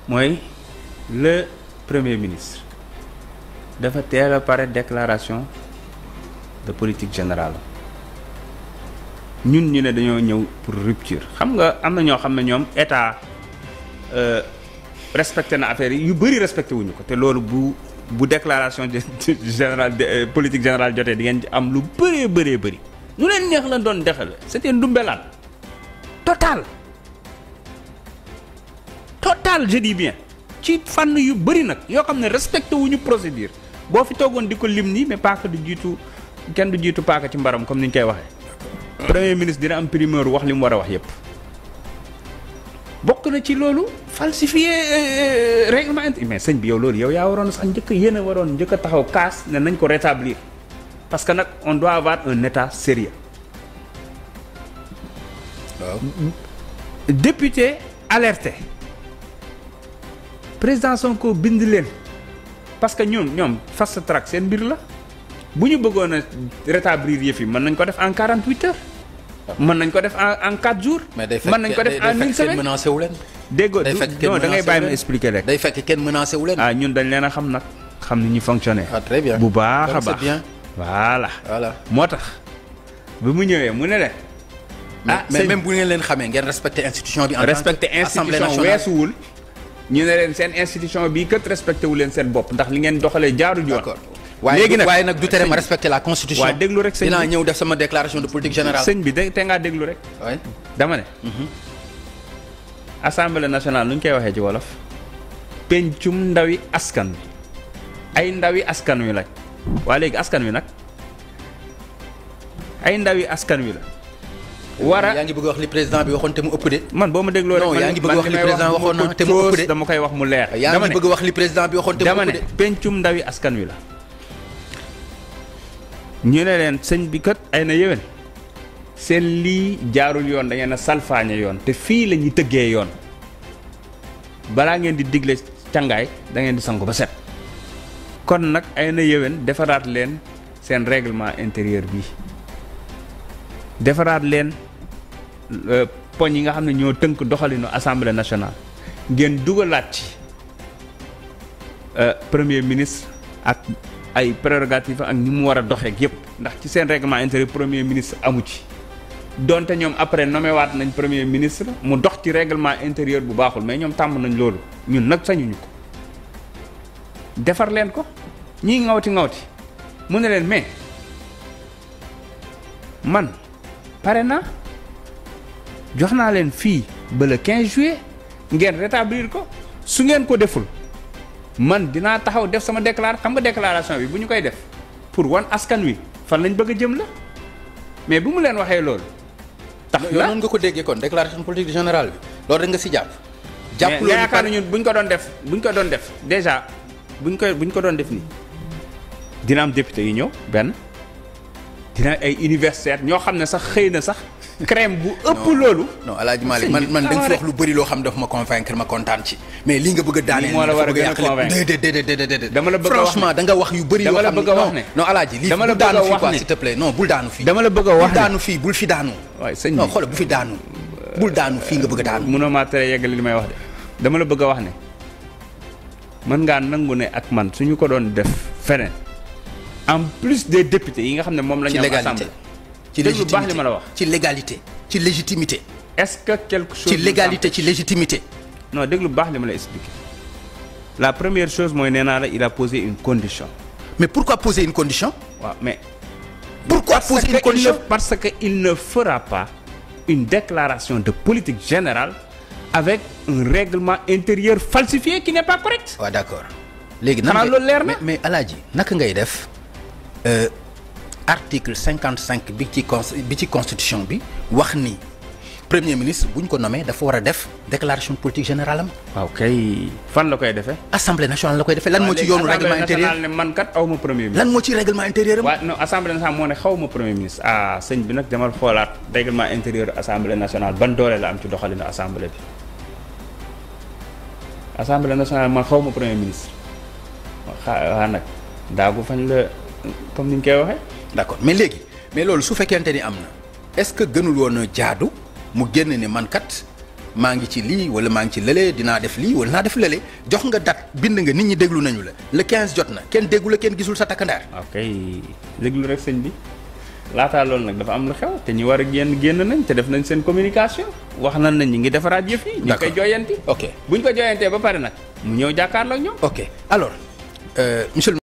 mooy le premier ministre dafa teel a pare déclaration de politique générale ñun ñu ne dañoo ñëw pour rupture xam nga am na ñoo xam ne ñoom état respecté na affaire yi yu bëri respecté wuñu ko te loolu bu déclaration générale politique générale jotee di ngeen am lu bëree bëri ñu leen neex la doon defal c'était ndumbelaan total je dis bien ci fànn yu bëri nag yoo xam ne respecté wuñu procédure boo fi toogoon di ko lim nii mais paaka du jiitu kenn du jiitu paaka ci mbaram comme ni ñu koy waxee premier ministre dina am primeur wax li mu war a wax yépp bokk na ci loolu falsifier règlement intérieur mais sëñ bi yow loolu yow yaa waroon sax yéen a waroon njëkk a taxaw kaas ne nañ ko rétablir parce que nag on doit avoir un état sérieux waaw député alerté président Sonko bind leen parce que ñoom fast track seen mbir la bu ñu bëggoon a rétablir yëf yi mën nañ ko def en 48 heures mën nañ ko def en 4 jours. mais day mën nañ ko def en une semaine kenn menacé wu leen. déggoo non da ngay bàyyi ma expliquer rek. day fekk kenn menacé wu leen. ah ñun dañ leen a xam nag xam ni ñu fonctionner. ah très bien bu baax a donc c'est baax bien. voilà. moo tax bi mu ñëwee mu ne leen. mais même bu ngeen leen xamee ngeen respecté institution bi. en respecté institution weesuwul ñu ne leen seen institution bii kat respecté wu leen seen bopp ndax li ngeen doxalee jaarul yoon. d'accord waaye nag du tere ma respecté la constitution. waaw déglu rek sëñ bi dinaa ñëw def sama déclaration de politique générale. sëñ bi te ngaa déglu rek. oui dama ne. assemblée nationale nu ñu koy waxee ci wolof. pencum ndawi askan wi ay ndawi askan wi lañ. waa léegi askan wi nag ay ndawi askan wi la. yaa ngi bëgg wax li président bi waxoon te mu ëpp de. man boo ma dégloo rek non yaa ngi bëgg wax li président waxoon na te mu ëpp de dama koy wax mu leer. yaa ngi bëgg wax li président bi waxoon te mu ëpp de. dama ne pencum ndawi askan wi la. ñu ne leen sëñ bi kat ay na yéwén seen lii jaarul yoon da ngeen a salfaañe yoon te fii la ñuy tëggee yoon balaa ngeen di digle càngaay da ngeen di sangu ba set kon nag ay na yéwén defaraat leen seen règlement intérieur bi defaraat leen poñ yi nga xam ne ñoo tënk doxalinu assemblée nationale ngeen dugalaat ci premier ministre ak ay prérogatives ak ni mu war a doxeek yépp ndax ci seen règlement intérieur premier ministre amu ci donte ñoom après nommé waat nañ premier ministre mu dox ci règlement intérieur bu baaxul mais ñoom tàmm nañ loolu ñun nag sañuñu ko defar leen ko ñii ngawti mu ne leen mais man pare na jox naa leen fii ba le 15 juillet ngeen rétablir ko su ngeen ko deful man dinaa taxaw def sama xam nga déclaration bi bu ñu koy def pour wan askan wi fan lañ bëgg a jëm la mais bu mu leen waxee loolu. tax na noonu nga ko déggee kon déclaration politique générale bi loolu rek nga si jàpp. jàpp loolu yaakaar nañu buñ ko doon def déjà buñ ko doon def nii dina am député yu ñëw benn dina ay universitaires ñoo xam ne sax xëy na sax. crème bu ëpp loolu. non Alaaji Malick man da nga fi wax lu bëri loo xam daf ma convaincre ma kontaan ci. mais li nga bëgg a daaneel moo la war a gën a convaincre déedéet dama la bëgg a wax franchement da nga wax yu bëri yoo xam ne non Alaaji lii bul daanu fii quoi s'il te plaît non bul daanu fii. dama la bëgg a wax bul daanu fii bul fi daanu. waay sëñ bi non xoolal bu fi daanu. bul daanu fii nga bëgg a daanu. mënoo maa tere yeggali li may wax de dama la bëgg a wax ne mën ngaa nangu ne ak man suñu ko doon def feneen en plus des députés yi nga xam ne moom la ñu am assemblée ci légitimité baax li ma la wax ci légalité ci légitimité. est-ce que quelque chose ci légalité ci légitimité. non déglu baax li ma la expliquer la première chose mooy nee naa la il a posé une condition. mais pourquoi poser une condition. waaw mais. pourquoi poser une condition parce que il ne fera pas une déclaration de politique générale avec un règlement intérieur falsifié qui n'est pas correct. waaw d'accord léegi xanaa loolu leer na mais Alaaji naka ngay def. article 55 bi ci constitution bi wax ni premier ministre bu ñu ko nommé dafa war a def déclaration politique générale am. waaw kay fan la koy defee. assemblée nationale la koy defee lan moo ci yoonu règlement intérieur assemblée nationale ne man kat aw ma premier ministre. lan moo ci règlement intérieur am. waaw non assemblée nationale moo ne xaw ma premier ministre ah sëñ bi nag demal xoolaat règlement intérieur assemblée nationale ban doole la am ci doxalinu assemblée bi assemblée nationale man xaw ma premier ministre waa nag daagu fañ la comme ni ñu koy waxee. d'accord mais léegi mais loolu su fekkente ni am na est-ce que gënul woon a jaadu mu génn ne man kat maa ngi ci lii wala maa ngi ci lële dinaa def lii wala naa def lële jox nga date bind nga nit ñi déglu nañu la le 15 jot na kenn déggu la kenn gisul sa takkandaar. ok déglu rek sëñ bi laataa loolu nag dafa am lu xew te ñu war a génn nañ te def nañ seen communication wax nañ ñi ngi defaraat yëf yi. ñu koy jooyanti. ok bu ñu ko jooyantee ba pare nag mu ñëw jàkkaarloo ak ñoom. ok alors monsieur